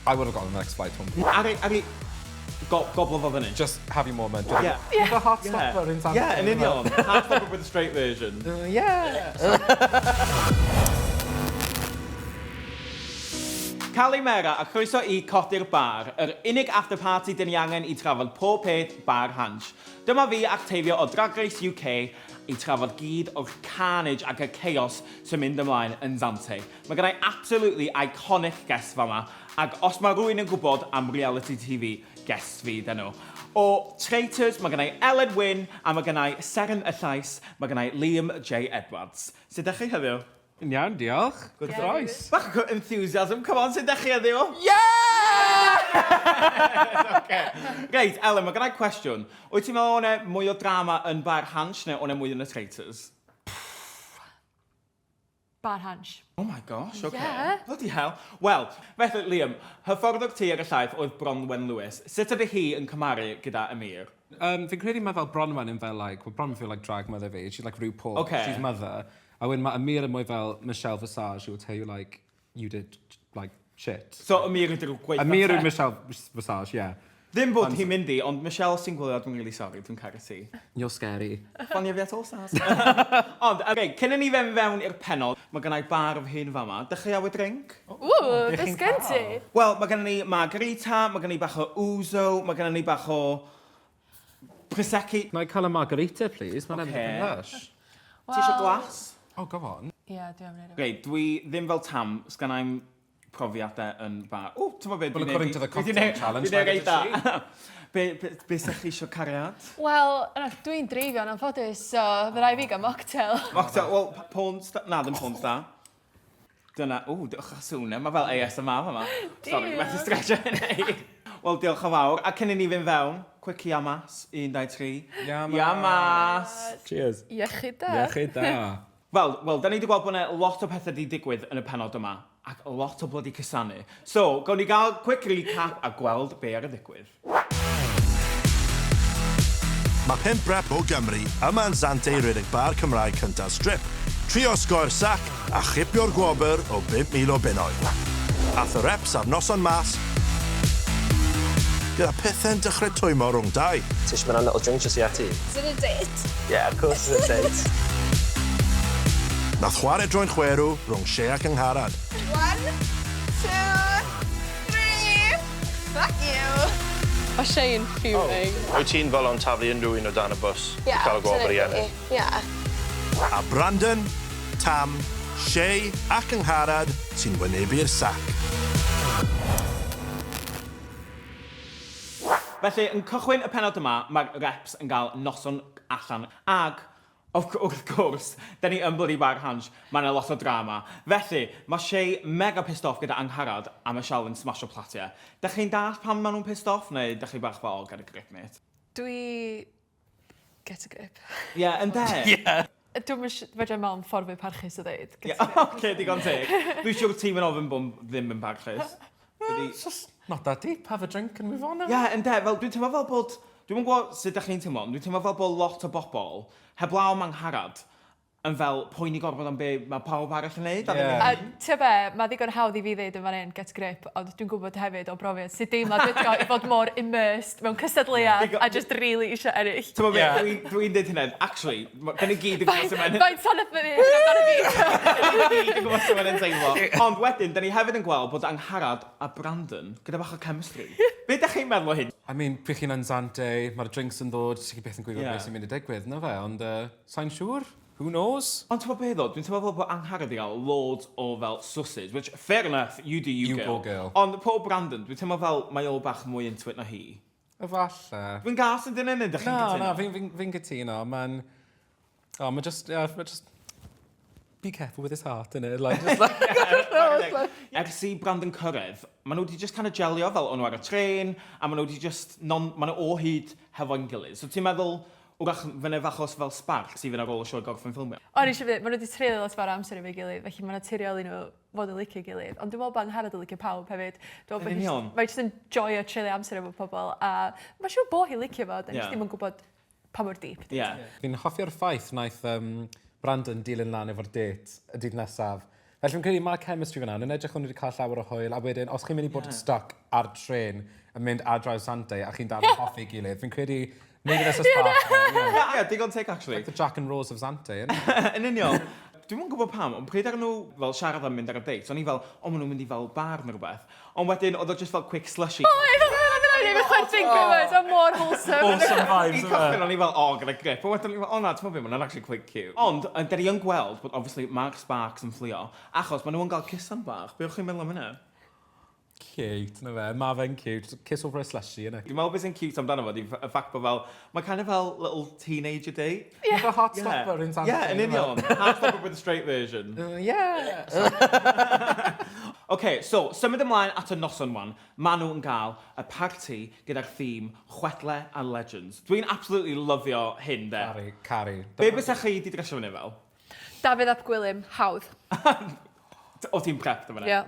I would have got on the next flight home. Ari, Ari, go, goblo fo fyny. Just have your moment. Yeah. Yeah. The heart stopper yeah. in San Yeah, yn union. Heart stopper with the straight version. Yeah. Calimera a chroeso i Codi'r Bar, yr unig after party dyn ni angen i trafod pob peth bar hansh. Dyma fi, Actavia o Drag Race UK, i trafod gyd o'r carnage ac y chaos sy'n mynd ymlaen yn Zante. Mae gennai absolutely iconic guest fama, ac os mae rhywun yn gwybod am reality TV, guests fi 'da nhw. O Traitors, mae gennai Elen Wyn, a mae gennai Seren y Llais, mae gennai Liam J Edwards. Sut dach chi heddiw? Yn iawn, diolch. Good croes. Bach o enthusiasm, come on, sut dach chi heddiw? Yeah! okay. Reit, Elen, mae gennai cwestiwn. Wyt ti'n meddwl o'n e mwy o drama yn Bar Hansh neu o'n e mwy yn y Traitors? Bar Hansh. Oh my gosh, okay. Yeah. Bloody hell. Wel, felly, Liam, hyfforddwr ti ar y llaeth oedd Bronwen Lewis. Sut ydy hi yn cymharu gyda Amir? Um, fi'n credu mae fel Bronwen yn fel like, well, Bronwen feel like drag mother fi. She's like RuPaul. Okay. She's mother. A wedyn mae Amir yn mwy fel Michelle Visage, who will tell you like, you did like shit. So Amir ydy'r gwaetha Amir yw Michelle Visage, yeah. Ddim bod hi'n mynd i, ond Michelle sy'n gwylio, dwi'n really sorry, dwi'n caru ti. You're scary. Ffonio fi at All Stars. ond, okay, cyn i ni fynd fewn i'r pennod, mae gennau bar fy hun fama. Dechreuaw y drink? Ww, beth sgen ti? Wel, mae gennym ni margarita, mae gennym ni bach o ouzo, mae gennym ni bach o Prosecco. Can I cael y margarita, please? Mae'n edrych yn lush. Ti eisiau glas? Oh, go on. Ie, dwi am wneud o. Reit, dwi ddim fel Tam, sgennai'm profiadau yn bar. O, ti'n gwybod beth? Well, according to the cocktail challenge, Dwi'n neud da. Be, be, be sa'ch chi eisiau cariad? Wel, dwi'n dreifio yn anffodus, so fy rai fi gael mocktail. Mocktail, wel, porn star, na, ddim porn star. Dyna, ww, diolch o sŵn e, mae fel ASMR fama. Sorry, methu stretch hynny. Wel, diolch yn fawr. A cyn i ni fynd fewn, quick iamas, 1, 2, 3. Iamas. Iamas. Cheers. Iechyd da. Iechyd da. Wel, wel, da ni wedi gweld bod yna lot o pethau wedi digwydd yn y pennod yma, ac lot o bloody cusanu. So, gawn ni gael quick recap a gweld be ar y ddigwydd. Mae pump rep o Gymru yma yn Zante i redeg bar Cymraeg cyntaf Strip, trio osgoi'r sac a chipio'r gwobr o 5,000 o bunnoedd. Ath y reps ar noson mas gyda pethau'n dechrau twymo rhwng dau. Ti eisiau mynd am little drink just yet? Is it a date? Yeah, of course it's a date. Nath chwarae droi'n chwerw rhwng Shea ac Angharad. One, two, three. Fuck you. Mae Shea yn fuming. Wyt ti'n fodlon taflu unrhyw un o dan y bws i cael y gwobr i ennill? Yeah. A Brandon, Tam, Shea ac Angharad sy'n wynebu'r sac. Felly, yn cychwyn y pennod yma, mae'r reps yn cael noson allan ag, of, wrth gwrs, da ni yn bloody Bar Hansh, mae yna lot o drama. Felly, mae Shay mega pissed off gyda Angharad a Michelle yn smasho platiau. Da chi'n dallt pam maen nhw'n pissed off, neu da chi bach fel, oh, get a grip, mate? Dwi... Get a grip. Ie, yeah, ynde? Ie. Dwi'm yn si- fedra i meddwl am ffordd fwy parchus o ddeud. Ie, oce, digon teg. Dwi'n siŵr ti'n mynd ofyn bod ddim yn parchus. Ydi... It's just not that deep, have a drink and move on. Ie, yeah, ynde, fel dwi'n teimlo fel bod... Dwi'm yn gwybod sut dach chi'n teimlo, ond dwi'n teimlo fel bod lot o bobl, heblaw am Angharad, yn fel poeni gormod am be mae pawb arall yn neud. Ie. A ti'n be, mae ddigon hawdd i fi ddeud yn fan hyn, get a grip, ond dwi'n gwybod hefyd o brofiad sut deimlad ydi o i fod mor immersed mewn cystadleuaeth a just really eisiau ennill. Ti'n gwybod be, dwi'n dwi deud hynna, actually, da ni gyd yn gwybod sut mae'n... Faint son nath ni amdano fi? Da ni gyd yn gwybod sut mae'n teimlo. Ond wedyn, da ni hefyd yn gweld bod Angharad a Brandon gyda bach o chemistry. Be da chi'n meddwl o hyn? I mean, pryd chi'n yn Zante, mae'r drinks yn ddod, ti byth yn gwybod beth sy'n mynd i digwydd, na fe, ond uh, Sai'n siŵr. Who knows? Ond t'mod be ddo, dwi'n teimlo fel bod Angharad 'di gael loads o fel susses, which fair enough, you do you You girl. go girl. Ond poor Brandon, dwi'n teimlo fel mae o bach mwy into it na hi. Efalle. Dwi'n gas yn dyn neu dych chi'n Na, cytuno? na, fi'n fi, fi cytuno. Mae'n... Oh, mae'n just, yeah, mae'n just... Be careful with his heart, innit? Like, just like... Yeah, like... Ers i Brandon cyrraedd, maen nhw wedi just kind of gelio fel o'n nhw ar y trên, a maen nhw wedi just... Non, maen nhw o hyd hefo'n gilydd. So ti'n meddwl, Wrach fyne fach os fel spark sydd yn ar ôl y sioe gorffen ffilmio. O'n i eisiau mynd, maen nhw wedi treulio lot fawr o amser efo'i gilydd, felly mae'n naturiol i nhw fod yn licio'i gilydd. Ond dwi'n meddwl bod Angharad yn licio pawb hefyd. Dwi'n meddwl bod Yn union. Mae jyst yn joio treulio amser efo pobl, a mae'n siŵr bod hi'n licio fo, da ni Ie. jyst ddim yn gwybod pa mor deep. Ie. Fi'n hoffi'r ffaith wnaeth um, Brandon dilyn lan efo'r date y dydd nesaf. Felly fi'n credu mae'r chemistry fyna, yn edrych o'n nhw wedi cael llawer o hwyl, a wedyn, os chi'n mynd i bod yn stuck ar trên yn mynd ar draws Zante a chi'n dal yn hoffi gilydd, fi'n credu neud e fel spark. Ie, ie, digon teg actually. Like the Jack and Rose of Zante, innit? Yn union. Dwi'm yn gwybod pam, ond pryd ar nhw fel siarad am mynd ar y date, o'n i fel, o, maen nhw'n mynd i fel bar neu rhywbeth. Ond wedyn, oedd o just fel quick slushy. O, oedd o'n mynd i chwerthin gymaint, o'n mor wholesome. Wholesome vibes, I cychwyn, o'n i fel, o, gyda grip. Ond wedyn, o'n i fel, o na, ti'n meddwl be, maen nhw'n actually quite cute. Ond, da ni yn gweld bod, obviously, mae'r sparks yn fflio, achos maen nhw'n cael cusan bach. Be o'ch chi'n meddwl am hynna? Cute, na fe. Ma fe'n cute. Kiss over a slushy, innit? Dwi'n meddwl beth sy'n cute amdano fo, y ffact bod fel, mae kind of fel little teenager date. Yeah. Fel Heartstopper in Zante. Yeah, yn union. Heartstopper with the straight version. Yeah. OK, so, symud ymlaen at y noson wan. Maen nhw yn gael y parti gyda'r theme Chwedle a Legends. Dwi'n absolutely lyfio hyn, de. Caru, caru. Be bysa chi di dresio fyny fel? Dafydd ap Gwilym, hawdd. O ti'n prepped am hynna? Yeah.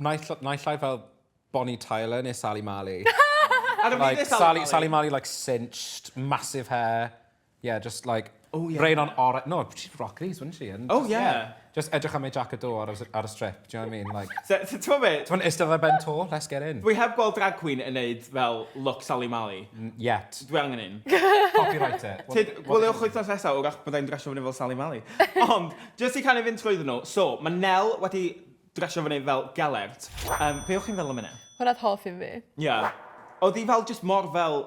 Naill ai fel Bonnie Tyler neu Sally Marley. Ar y Like, funud, Sally, Sally Marley, like, cinched, massive hair. Yeah, just like... Oh, yeah. Rain on ore... No, she'd rock these, wouldn't she? And Oh, just, yeah. Just edrych am ei jacket o ar, ar y strip, do you know what I mean? Like, So, so, ti'n meddwl be? ti'n eistedd ar ben to? Let's get in. Dwi heb gweld drag queen yn neud fel look Sally Mally. Yet. Dwi angen un. Copyright it. Tyd, gwyliwch wythnos nesaf, wrach byddai'n dresio fyny fel Sally Mally. Ond, jyst i kind of fynd trwyddyn nhw. So, mae Nel wedi dresio fyny fel Gelert. Be o'ch chi'n feddwl am hynna? Hwna'n hoff un fi. Yeah. Oedd hi fel just mor fel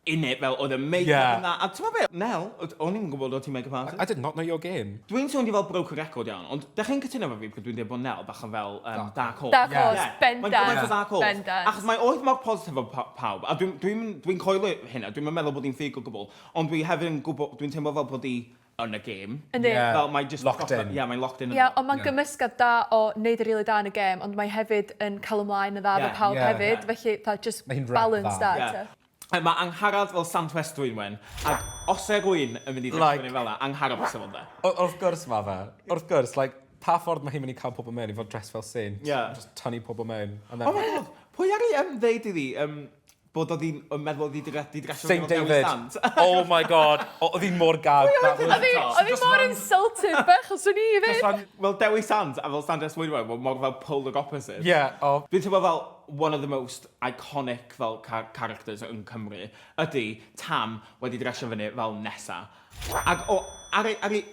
in it, fel oedd y make-up yna. A ti'n meddwl be, Nel, o'n i'n gwybod oedd ti'n make-up artist. I did not know your game. Dwi'n swnio fel broke record iawn, ond dych chi'n cytuno efo fi pryd dwi'n dweud bod Nel bach yn fel dark horse? Dark horse, Yeah. bendant. Mae'n gymaint o dark horse. Bendant. Achos mae oedd mor positif o pawb, a dwi'n dwi, dwi coelio hynna, dwi'n meddwl bod hi'n ffug o gwbl, ond dwi hefyd yn gwybod, dwi'n teimlo fel bod hi yn y game. Yndi. Yeah. Fel mae just Locked proper- in. Yeah, mae'n locked in. Ie, ond mae'n gymysgedd da o wneud y rili da yn y gêm, ond mae hefyd yn cael ymlaen yn dda efo pawb hefyd, felly fatha just Mae hi'n rep balance dda. da. Yeah. te. Mae Angharad fel Santwes Dwynwen, ac os e rwy'n yn mynd i ddechrau Like- fyny fel 'na, Angharad fysa fo de. Wrth gwrs mae fe. Wrth gwrs, like, pa ffordd mae hi'n mynd i cael pobl mewn i fod dressed fel saint? Yeah. Just tynnu pobl mewn. And then... Oh my god, pwy ar ei ddeud iddi bod oedd hi'n yn meddwl oedd hi 'di dresio Saint fyny fel Dewi David. Sant? Oh my god. Oedd hi'n mor gag. That was- Oedd hi oedd hi mor insulted bech, os o'n i fyd. Wel, Dewi Sant a fel Santes Dwynwen, mor fel polar opposite. Yeah, oh. Dwi'n teimlo fel one of the most iconic fel characters yn Cymru ydy Tam wedi dresio fyny fel Nessa. Ac o, ar ei, ar ei,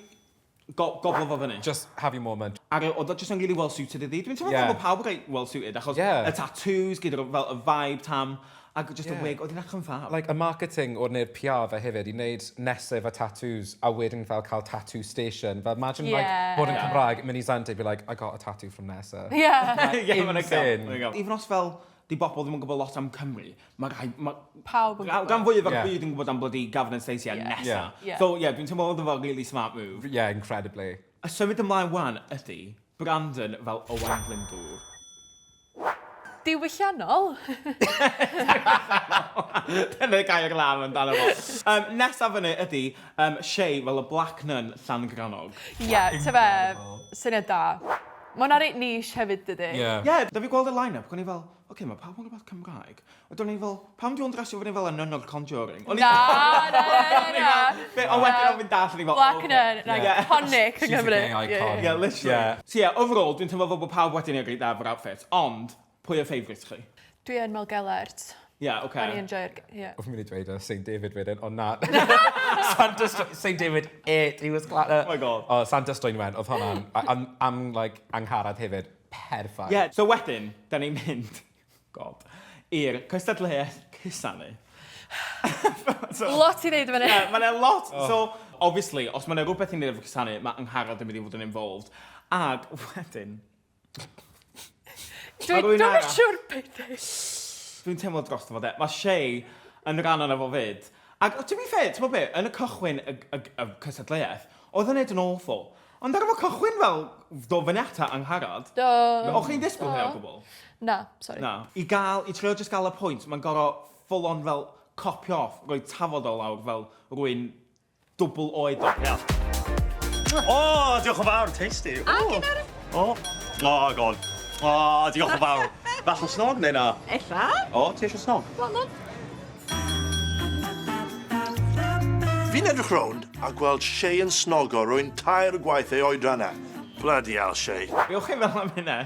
go, goblo fo fyny. Just have your moment. Ar ei, oedd o just yn really well suited iddi. Dwi'n teimlo fel bod pawb reit well suited achos y tattoos gyda'r fel y vibe Tam ac just y wig, oedd hi'n edrych yn ffab. Like, y marketing o'r neu'r PR fe hefyd i wneud Nessa efo tattoos a wedyn fel cael tattoo station. Fel imagine like bod yn Cymraeg, mynd i Zante, be like, I got a tattoo from Nessa. Yeah. Yeah, mae'n Insane. Insane. Even os fel, di bobl ddim yn gwybod lot am Cymru, mae rhai... Ma, Pawb yn gwybod. Gan fwyaf o'r Yeah. byd yn gwybod am bloody Gavin and Stacey a Nessa. Yeah. Yeah. So, yeah, dwi'n teimlo oedd o fel really smart move. Yeah, incredibly. A symud ymlaen wan ydy Brandon fel Owain Glyndŵr. Diwylliannol. Dyna'r gair lan amdano fo. Nesaf fyny ydy Shay fel y Black Nun Llangrannog. Ie, yeah, ta fe, syniad da. Mae hwnna reit niche hefyd, dydy? Ie. Ie, da fi gweld y line-up, o'n i fel, oce, okay, mae pawb yn rhywbeth Cymraeg. Ond o'n i fel, pam di o'n dresio fyny fel y nun o'r Conjuring? O'n i- Na, na, na, na, na. Be, ond wedyn o'n fi'n dall, o'n i fel, Black ocê. Nun, like, Yeah. iconic yn She's a Cymru. gay icon. Ie, ie. Yeah, literally. Yeah. So yeah, overall, dwi'n teimlo fel bod pawb wedi neud reit dda efo'r outfit, ond pwy yw favourite chi? Dwi yn Mel Gellert. Yeah, okay. O'n i enjoy'r... Yeah. O'n i'n mynd i dweud St David wedyn, ond na. Santa St David 8, he was glad. Oh my God. Oh, Santa Stoenwen, oedd hwnna'n, am, am, like, Angharad hefyd, perffaith. Yeah, so wedyn, da ni'n mynd, God, i'r cystadleuaeth cusanu. So, Lot i ddeud yn fan hyn. Yeah, mae'n lot. Oh. So, obviously, os mae'n rhywbeth i'n neud efo cusanu, mae Angharad yn mynd i fod yn involved. Ag wedyn... Dwi, rhywun dwi'n arall. siŵr beth i. Dwi'n teimlo drosto fo de. Mae Shay yn rhan ohono fo fyd. Ac to be fair, ti'n be, yn y cychwyn y, y, y cystadleuaeth, oedd yn neud yn awful. Ond ar efo cychwyn fel do fyny ata Angharad. Do. O'ch chi'n disgwyl hynna o gwbl? Na, sorry. Na. I gael, i trio just gael y pwynt, mae'n gorau full on fel copio off, rhoi tafod o lawr fel rwy'n dwbl oed o. Yeah. O, diolch yn fawr, tasty. A gyda'r... O, oh god. O, diolch yn fawr. Bach o snog neu na? Ella. O, ti eisiau snog? Go on then. Fi'n edrych rownd a gweld Shay yn snogo rwy'n tair gwaith ei oedran e. Bloody hell, Shay. Be o'ch chi'n feddwl am hynna?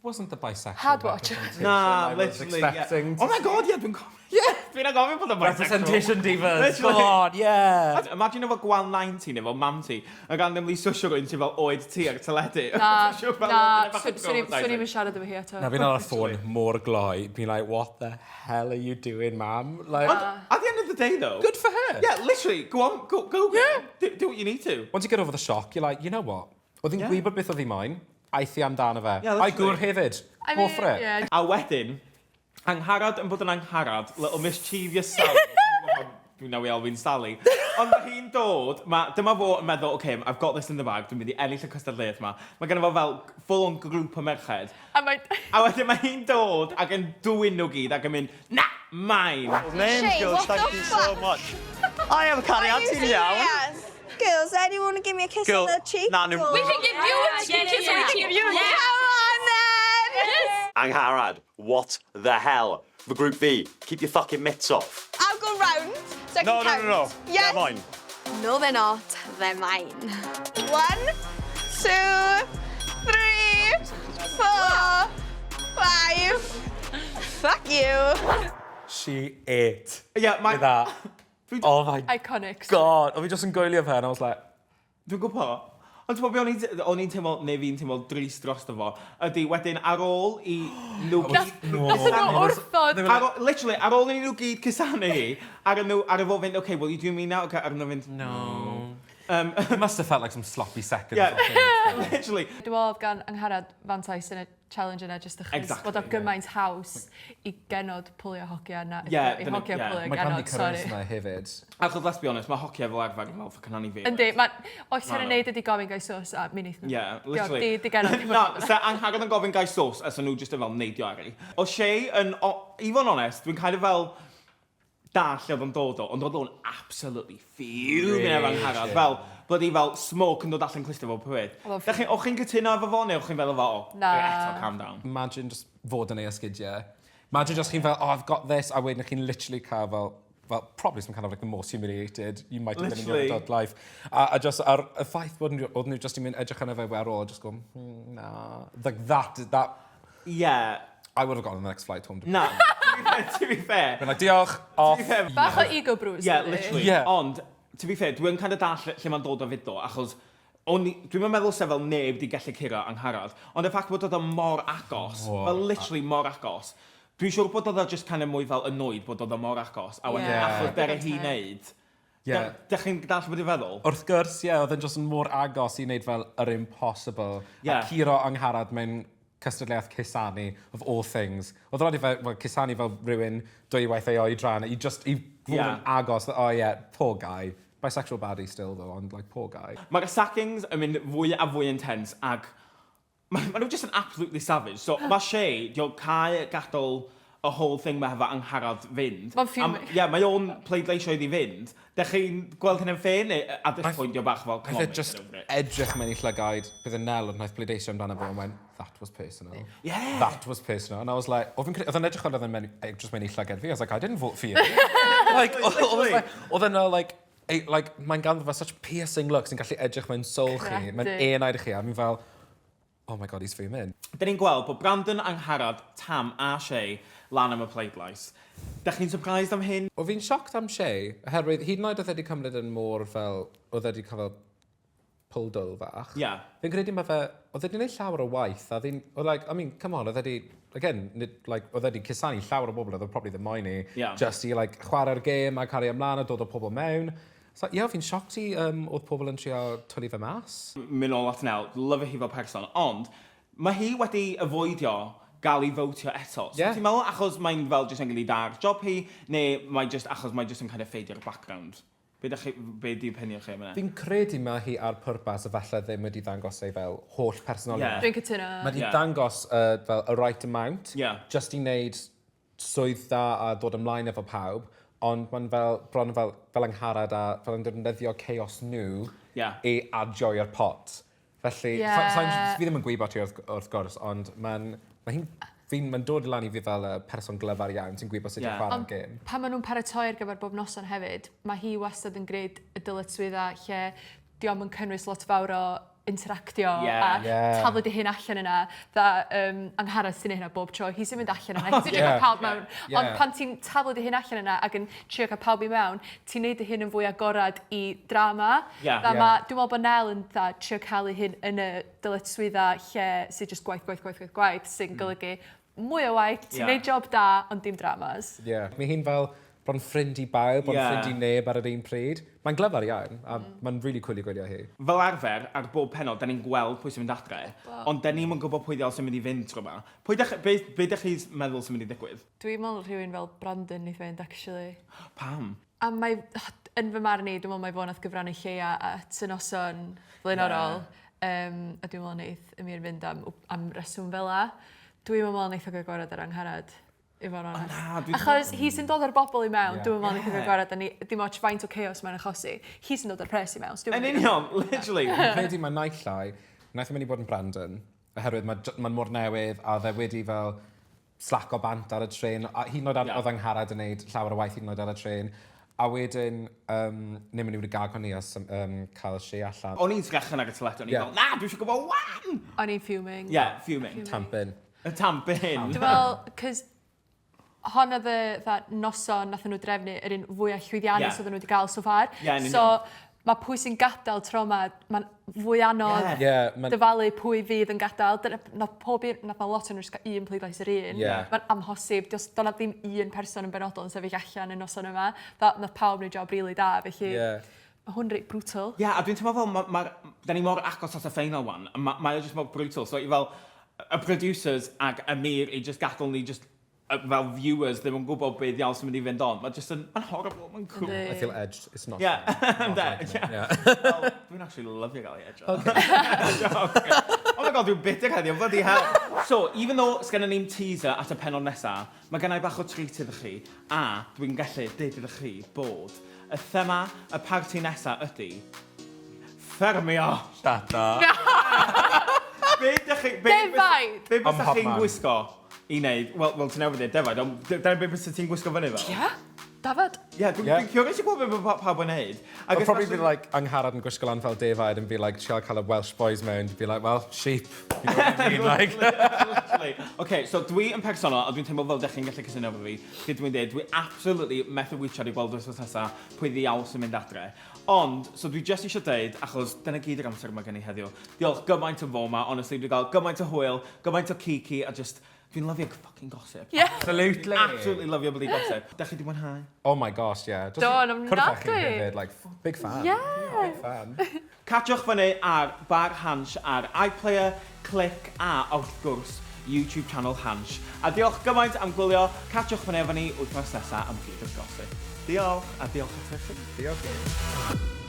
Wasn't the bisexual Hard watch. representation Na, I was literally, yeah. expecting to Oh my god, yeah, dwi'n cofio. Yeah! Dwi'n anghofio bod yn bisexual. Representation divas, Literally. come on, yeah. Imagine efo gwal 90 neu efo mam ti, yn randomly swsio rhywun sy'n fel oed ti ar teledu. Na, Sure, fel- na, bach yn swn i'm traumatising. yn siarad efo hi eto. Na, fi'n ar y ffôn mor gloi, being like, what the hell are you doing, mam? Like, Ond, at the end of the day though... good for her. Yeah, literally, go on, go, go. Yeah. Do, do what you need to. Once you get over the shock, you're like, you know what? Oedd hi'n Yeah. gwybod beth oedd hi moyn, aeth hi amdano fe. Yeah, A'i literally. gŵr hefyd. I Go mean, for it. yeah. A wedyn, Angharad yn bod yn Angharad, little mischievous Sally. Dwi'n nawi Alvin Sally. Ond mae hi'n dod, ma, dyma fo yn meddwl, okay, I've got this in the bag, dwi'n mynd i ennill y cystadleuaeth yma. Mae genno fo fel full on grŵp o merched. A mae... A wedyn mae hi'n dod ac yn dwyn nhw gyd ac yn mynd, na, mine! Names, Shay, girls, what thank the you so fuck? much. I am cariad, ti'n iawn? Yes. Girls, anyone want to give me a kiss Girl, on the cheek? na, nhw- or- We can give you a cheek kiss. We can give you a kiss. Come on then! Angharad, what the hell? For Group V, keep your fucking mitts off. I'll go round so I can No, no, count. no, no. Yes. They're mine. No, they're not. They're mine. One, two, three, four, five. Fuck you. She ate. Yeah, mae... With that. Oh my Iconic. god. Oedd fi just yn gwylio fe, and I was like, Dwi'n gwybod. Ond ti'n gwybod be o'n i'n te- o'n i'n teimlo, neu fi'n teimlo drist drosto fo, ydy wedyn ar ôl i nhw gyd... Nath nhw wrthod. Ar ôl, literally, ar ôl i nhw gyd cusanu hi, ar nhw, ar y fo fynd, okay, well, you do me now, okay, ar nhw fynd, no. It must have felt like some sloppy seconds. Yeah. or something. literally. Dwi'n meddwl oedd gan Angharad fantais yn y challenge yna jyst achos Exactly, bod o yeah. gymaint haws i genod pwlio hogia na Yeah, i dyna- hogia yeah. pwlio Mae ganddi genod, sorry. charisma hefyd. Achos, let's be honest, mae hocia fel arfer yn fel fucking anifeiliaid. Yndi, ma, oes Ma' hyn yn nhw. neud ydi gofyn gai sos a mi wneith nhw. Yeah, literally. Di, di genod. ddim yn- Na, se Angharad yn gofyn gai sos, a so nhw jyst yn fel neidio ar ei. O Shay yn, o, i fod yn onest, dwi'n kind of fel dall lle oedd o'n dod o, ond oedd o'n absolutely fuming efo Angharad. Fel, bloody fel smoke yn dod allan clustio fo pwyd. Oedd o'n Dach chi, o'ch chi'n cytuno efo fo, neu o'ch chi'n feddwl fel, o, Na. eto, calm down. Imagine just fod yn ei esgidiau. Imagine just chi'n fel, oh, I've got this, a wedyn chi'n literally cael fel, well, probably some kind of like the most humiliated you might have been in your Literally. adult life. A just, ar y ffaith bod nhw, oedd nhw just i mynd edrych arno fe ar ôl, just go, na. Like that, that, Yeah, I would have gone on the next flight home. To na. To be fair. Been like, diolch, off. To be fair, Bach o ego bruise. Yeah, dydi? literally. Yeah. Ond, to be fair, dwi'n kind of dall lle mae'n dod o fyd o, achos o'n i- dwi'm yn meddwl se fel neb di gallu curo Angharad, ond y ffact bod oedd o mor agos, Mor fel literally mor agos, dwi'n siŵr bod oedd o just kind of mwy fel annoyed bod oedd o mor agos, a wedyn Yeah. achos dere hi wneud. Yeah. Dych chi'n dall beth dwi'n feddwl? Wrth gwrs, ie, yeah, oedd e'n just yn mor agos i wneud fel yr impossible. Yeah. A curo Angharad mewn cystadleuaeth cusanu, of all things. Oedd rhaid i fe, well, cusanu fel rhywun dwywaith ei oedran, i just, i fod Yeah. yn agos, oh yeah, poor guy. Bisexual baddie still though, ond like, poor guy. Mae'r sackings yn mynd fwy a fwy intense ac mae ma nhw just yn absolutely savage. So mae Shay, di o'n cael gadael y whole thing ma hefo Angharad fynd. Mae'n fuming. Ie, yeah, mae o'n pleidleisio iddi fynd. Dych chi'n gweld hynny'n fair neu at this point di o bach fel, come Naeth on, e mate, just get over it. edrych mewn i llygaid, bydd y Nel oedd wnaeth bleidleisio amdano fo and went, that was personal. Yeah. That was personal. And I was like, oedd fi'n credu- oedd e'n edrych fel oedd e'n mewn, just mewn i llygad fi. I was like, I didn't vote for you. Like, oedd like, oedd e'n like, like, mae'n ganddo fe such piercing looks yn gallu edrych mewn soul chi, mewn Credu. enaid chi, a fi'n fel, oh my god, he's fuming. Dyn ni'n gweld bod Brandon, Angharad, Tam a Shay lan am y pleidlais. Dych chi'n surprised am hyn? O fi'n shocked am Shay, oherwydd hyd yn oed oedd e wedi cymryd yn mor fel, oedd e wedi cael fel pull dwl fach. Yeah. Fi'n credu mae fe, oedd e wedi gwneud llawer o waith, a ddyn, oedd like, I mean, come on, oedd e wedi, again, nid, like, oedd e wedi cusanu llawer o bobl, oedd e probably ddim moyn i, Yeah. just i, like, chwarae'r gêm a cario ymlaen a dod o pobl mewn. So, ie, yeah, fi'n shocked i, oedd pobl yn trio twlu fe mas. Mynd nôl at Nel, love hi fel person, ond mae hi wedi avoidio gael ei fotio eto. So Yeah. ti'n meddwl achos mae'n fel jyst yn gael ei dar job hi, neu mae just achos mae jyst yn kind of ffeidio'r background? Be, dach chi, be di opinion chi am hynna? Fi'n credu mae hi ar pwrpas a falle ddim wedi ddangos ei fel holl personoliaeth. Yeah. Dwi'n cytuno. Mae wedi Yeah. dangos fel y right amount, Yeah. just i wneud swydd dda a dod ymlaen efo pawb, ond mae'n fel, bron fel, fel Angharad a fel yn defnyddio chaos nhw Yeah. i adio i'r pot. Felly, Yeah. yeah. fi ddim yn gwybod ti wrth, wrth gwrs, ond mae'n ma hi'n fi'n mae'n dod lan i fi fel y person glyfar iawn sy'n gwybod sut i Yeah. chwarae'r Ond gêm. pan maen nhw'n paratoi ar gyfer bob noson hefyd, mae hi wastad yn gwneud y dyletswyddau lle dio'm yn cynnwys lot fawr o interactio Yeah. a Yeah. taflu dy hun allan yna. Dda, Angharad sy'n neud hynna bob tro. Hi sy'n mynd allan yna. Hi sy'n trio Yeah. cael pawb mewn. Yeah. Ond pan ti'n taflu dy hun allan yna ac yn trio cael pawb i mewn, ti'n neud dy hun yn fwy agorad i drama. Yeah. Dda, Yeah. ma, dwi'n meddwl bod Nel yn dda, trio cael ei hun yn y dyletswydda lle sy'n just gwaith, gwaith, gwaith, gwaith, gwaith, sy'n golygu mwy o waith, ti'n Yeah. neud job da, ond dim dramas. Yeah. Mae hi'n fel bron ffrind i bawb, bron Yeah. ffrind i neb ar yr un pryd. Mae'n glyfar iawn, a mae'n really cool i gwylio hi. Fel arfer, ar bob pennod, da ni'n gweld pwy sy'n mynd adre, ond da ni'm yn gwybod pwy ddiawl sy'n mynd i fynd tro 'ma. Pwy dach, be, be dach chi'n meddwl sy'n mynd i ddigwydd? Dwi'n meddwl rhywun fel Brandon neith fynd, actually. Pam? A mae, yn fy marn i, dwi'n meddwl mai fo nath gyfrannu lleia at y noson flaenorol. A dwi'n meddwl neith Amir fynd am reswm fel 'a. Dwi'n meddwl neith o gael gwared ar Angharad, i fod yn onest. Na, dwi'n Achos hi sy'n dod â'r bobl i mewn, Ie. dwi'n meddwl neith o gael gwared, a ni, dim ots faint o chaos mae'n achosi. Hi sy'n dod â'r pres i mewn. So dwi'n Yn meddwl- union, literally. Fi'n credu mae naill ai, wnaeth e mynd i bod yn Brandon, oherwydd mae'n ma mor newydd, a oedd e wedi fel slaco bant ar y trên, a hyd yn oed ar, Ie. oedd Angharad yn neud llawer o waith hyd yn oed ar y trên, a wedyn, ni'n mynd i wedi gael ni a cael Shea allan. O'n i'n sgrechian ar y teledu, o'n i'n Yeah. fel, na, dwi eisiau gwybod wan! O'n i'n fuming. Yeah, fuming. Tampin. Y tampin. Dwi'n meddwl, cos hon oedd y fatha, noson nath nhw drefnu yr un fwyaf llwyddiannus Ie. oedden nhw wedi gael so far. Ie, yn So, mae pwy sy'n gadael tro yma, mae'n fwy anodd Ie. Yeah, ma'n- dyfalu pwy fydd yn gadael. Dyna, nath pob un, nath na lot o'n nhw jyst gael un pleidlais yr un. Ie. Mae'n amhosib, does doedd 'na ddim un person yn benodol yn sefyll allan y noson yma. Dda, nath pawb wneud job really da, felly Ie. mae hwn reit brutal. Ie, yeah, a dwi'n teimlo fel, da ni mor agos at y final one, a mae o just mor brutal. So i fel, y producers ag Amir i just gadael ni just, fel viewers ddim yn gwybod beth iawn sy'n mynd i fynd on. Mae just yn, mae'n horrible, mae'n cool. Yndi. I feel edged. It's not Yeah. fun. Not Ynde, liking it. yeah. Yeah. Well, dwi'n actually lyfio gael ei edge. Okay. Oh my god, dwi'n bitter heddiw, bloody hell. So, even though sgenna ni'm teaser at y pennod nesa, mae gennai bach o treat iddo chi, a dwi'n gallu deud iddo chi bod y thema y parti nesa ydy ffermio. Tata. Be dych chi... Defaid! Be Ym bysa mhob chi'n man. gwisgo i wneud? Wel, ti'n newydd dweud defaid, ond dyna be bysa ti'n gwisgo fyny fel? Ie, dafad. Ie, dwi'n Yeah. dwi curious i gwybod be mae pawb yn neud. Ac I'll probably be especially- like Angharad yn gwisgo lan fel defaid and be like, trio cael y Welsh boys mewn, be like, well, sheep. You know what I mean? Like, Literally. Okay, so dwi yn personol, a dwi'n teimlo fel dych chi'n gallu cysylltu efo fi, lle dwi'n dweud, dwi absolutely methu witsiad i gweld wythnos nesa pwy ddiawl sy'n mynd adre. Ond, so dwi just eisiau dweud, achos dyna gyd yr amser mae gen i heddiw, diolch gymaint am fod 'ma, honestly, dwi'n gael gymaint o hwyl, gymaint o kiki, a just, dwi'n lyfio fucking gossip. Yeah. Absolutely. Absolutely lyfio bloody gossip. Dach chi 'di mwynhau? Oh my gosh, yeah. Just Do, yn cwrdd â chi ofnadwy. hefyd, like, big fan. Yeah. Big fan. Catchwch fyny ar Bar Hansh ar iPlayer, Clic a, wrth gwrs, YouTube channel Hansh. A diolch gymaint am gwylio. Catchwch fyny efo ni wythnos nesaf am gyd o'r gossip. Diolch, a diolch atoch chi. Diolch.